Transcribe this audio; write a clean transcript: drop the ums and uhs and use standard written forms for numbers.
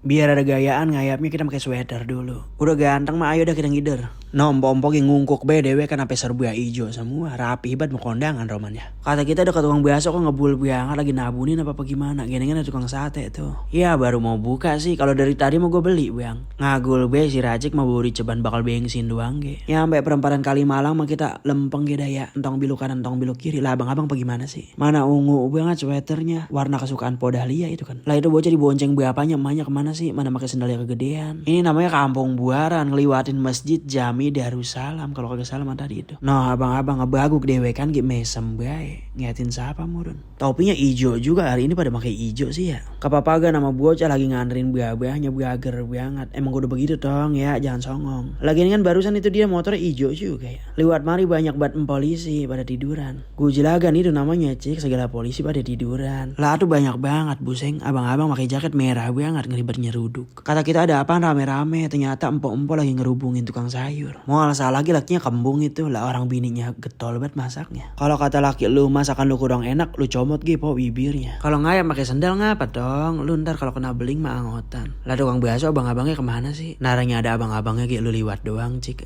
Biar ada gayaan ngayapnya kita pakai sweater dulu. Udah ganteng mah ayo dah kita ngider. No empok-empok yang ngungkuk BDW kan sampai serba ijo semua. Rapi hebat mau kondangan romannya. Kata kita dekat tukang bakso kok ngebul banget lagi nabunin apa gimana. Gini ada tukang sate tuh. Ya baru mau buka sih. Kalau dari tadi mau gue beli bang. Ngagul be si Racik mau buri ceban bakal bensin doang ge. Ya sampai perempatan Kalimalang mah kita lempeng ge daya. Entong bilu kanan entong bilu kiri. Lah abang-abang gimana sih? Mana ungu banget sweaternya. Warna kesukaan Podahlia itu kan. Lah itu bocah dibonceng bapaknya emaknya kemana sih? Mana pakai sendalnya kegedean. Ini namanya kampung buaran ngeliwatin masjid Jami Darussalam kalau kagak salah tadi itu. Noh abang-abang ngebaguk dewe kan gitu mesem bae. Ngeliatin siapa murun. Topinya ijo juga hari ini pada pakai ijo sih ya. Kepapaga nama bocah lagi nganterin buah-buahnya buager banget. Emang udah begitu tong ya jangan songong. Lagian kan barusan itu dia motornya ijo juga ya. Lewat mari banyak banget polisi pada tiduran. Gujelagan itu namanya cik segala polisi pada tiduran. Lah tuh banyak banget buseng abang-abang pakai jaket merah banget ngeribet nyeruduk. Kata kita ada apa rame-rame ternyata empok-empok lagi ngerubungin tukang sayur. Mau salah lagi lakinya kembung itu lah orang bininya getol banget masaknya. Kalau kata laki lu masakan lu kurang enak lu comot gitu bibirnya. Kalau ngayam pakai sendal ngapa dong? Lu ntar kalau kena beling mah angotan. Lah tukang bakso abang-abangnya kemana sih? Naranya ada abang-abangnya gitu lu liwat doang cik.